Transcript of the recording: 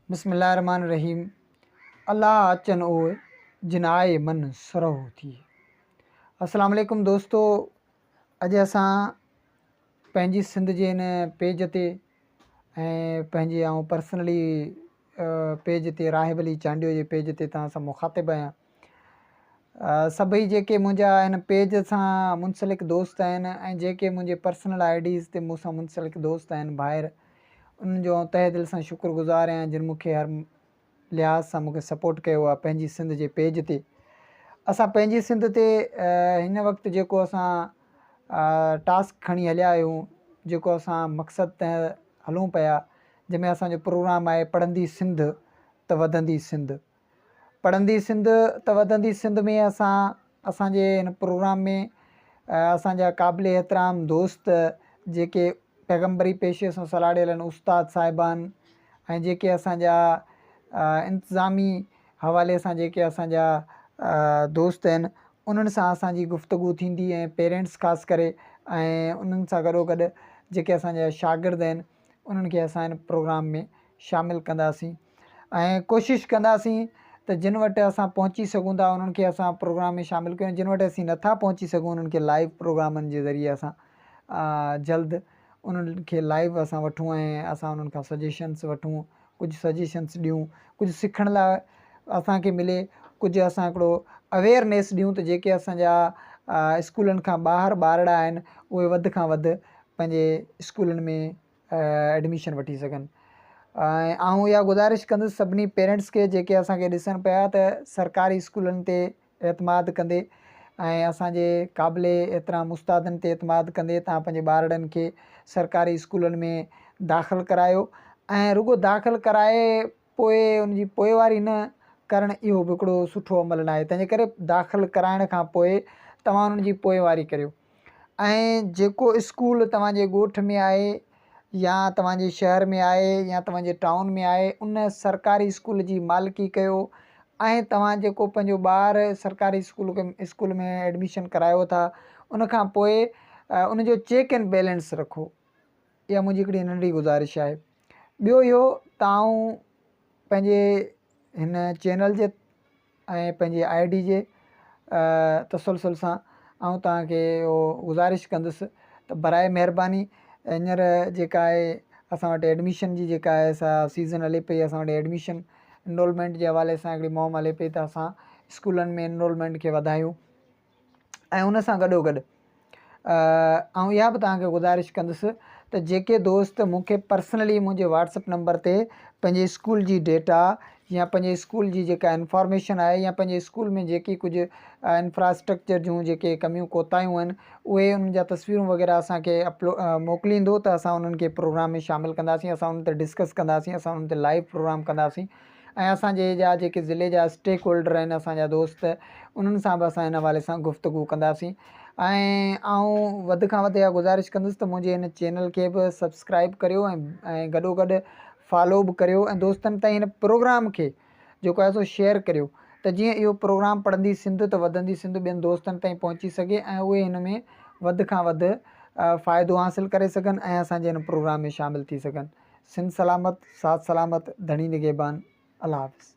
بسم الله الرحمٰن الرحيم الله اچن اوء جن آئي من سرهو ٿئي. السلام عليڪم دوستو اڄ اسان پنهنجي سنڌ جي هن پيج تي ۽ پنهنجي آئون پرسنلي پيج تي راهب علي چانڊيو جي پيج تي توهان سان مخاطب آهيان. سڀئي جيڪي منهنجا هن پيج سان منسلڪ دوست آهن ۽ جيڪي منهنجي پرسنل I Ds تي مون سان منسلڪ دوست آهن ڀائر انهن جو آئون تهه دل سان شڪر گذار آهيان جن مون کي هر لحاظ سان مون کي سپورٽ ڪيو آهي پنهنجي سنڌ جي پيج تي اسان پنهنجي سنڌ تي هن وقت جيڪو اسان ٽاسڪ کڻي هليا آهيون جيڪو اسان مقصد تي هلون پيا جنهن ۾ اسانجو پروگرام آهي پڙهندي سنڌ ته وڌندي سنڌ پڙهندي سنڌ ته وڌندي سنڌ ۾ اسان اسان جي هن پروگرام ۾ اسان جا قابل احترام دوست جيڪي پيغمبري پيشي سان سلهاڙيل آهن استاد صاحبان ۽ جيڪي اسان جا انتظامي حوالي سان جيڪي اسان جا دوست آهن انهن سان اسان جي گفتگو ٿيندي ۽ پيرنٽس خاص ڪري ۽ انهن سان گڏو گڏ جيڪي اسان جا شاگرد آهن انهن کي اسان هن پروگرام ۾ شامل ڪنداسين ۽ ڪوشش ڪنداسين ته جن وٽ اسان پهچي سگهون ٿا انهن کي اسان پروگرام ۾ شامل ڪيون جن وٽ اسين نٿا پهچي سگهون انهن کي لائيو پروگرامن جي ذريعي اسان جلد انهن کي لائيو اسان وٺون ۽ اسان انهن کان سجيشنس وٺون ڪجهه سجيشنس ڏيون ڪجهه سکڻ لاء اسان کي ملي ڪجهه اسان هڪڙو اويئرنيس ڏيون ته جيڪي اسان جا اسڪولن کان ٻاهر ٻارڙا آهن اهي وڌ کان وڌ پنهنجي اسڪولن ۾ ايڊميشن وٺي سگهن ۽ آئون اها گذارش ڪندس سڀني پيرنٽس کي جيڪي اسان کي ڏسن پيا ته سرڪاري اسڪولن تي اعتماد ڪندي ۽ اسان جي قابل احترام استادن تي اعتماد ڪندي تان پنهنجي ٻارڙن کي سرڪاري اسڪولن ۾ داخل ڪرايو ۽ رڳو داخل ڪرائي پوء ان جي پوئواري نه ڪرڻ اهو به هڪڙو سٺو عمل ناهي تنهنجي ڪري داخل ڪرائڻ کان پوء توهان انهن جي پوئواري ڪريو ۽ جيڪو اسڪول توهان جي ڳوٺ ۾ آهي يا توهان جي شهر ۾ آهي يا توهان جي ٽائون ۾ آهي ان سرڪاري اسڪول جي مالڪي ڪيو ۽ توهان جيڪو پنهنجو ٻار سرڪاري اسڪول اسڪول ۾ ايڊميشن ڪرايو ٿا ان کان پوء ان جو چيڪ اينڊ بيلنس رکو اها منهنجي هڪڙي ننڍڙي گذارش آهي ٻيو اهو ته آئون پنهنجي هن چينل جي ۽ پنهنجي I D جي تسلسل سان آئون توهان کي اهو گذارش ڪندس ته برائي مهرباني هينئر جيڪا آهي اسان وٽ ايڊميشن جي جيڪا آهي سا سيزن هلي پئي اسان وٽ ايڊميشن انرولمينٽ جي حوالي سان هڪڙي مهم هلي پئي ته اسان اسڪولن ۾ انرولمينٽ کي وڌايون ۽ ان سان گڏو گڏ آئون اها به توهان کي گذارش ڪندس ته جيڪي دوست مون کي پرسنلي منهنجي واٽس اپ نمبر تي پنهنجي اسڪول جي ڊيٽا يا پنهنجي اسڪول جي جيڪا انفارميشن آهي يا پنهنجي اسڪول ۾ جيڪي ڪجهه انفراسٽرڪچر جون جيڪي ڪميون ڪوتاهيون آهن اهي انهن جا تصويرون وغيره اسان کي اپلو موڪليندو ته اسان انهن کي پروگرام ۾ شامل ڪنداسين اسان انهن تي ڊسڪس ڪنداسين اسان انهن تي لائيو پروگرام ڪنداسين ۽ اسان جي جا جيڪي ضلعي جا اسٽيڪ هولڊر آهن اسان جا دوست انهن سان به اسان ان حوالي سان گفتگو ڪنداسين ۽ آئون وڌ کان وڌ اها گذارش ڪندس ته منهنجي هن چينل کي به سبسڪرائب ڪريو ۽ گڏو گڏ فالو به ڪريو ۽ دوستن تائين هن پروگرام کي جيڪو آهي سو شيئر ڪريو ته جيئن اهو پروگرام پڙهندي سنڌ ته وڌندي سنڌ ٻين دوستن تائين پهچي سگهي ۽ اهي هن ۾ وڌ کان وڌ فائدو حاصل ڪري سگهن ۽ اسان جي هن پروگرام ۾ شامل ٿي سگهن. سنڌ سلامت ساٿ سلامت ڌڻي نگهبان الله حافظ.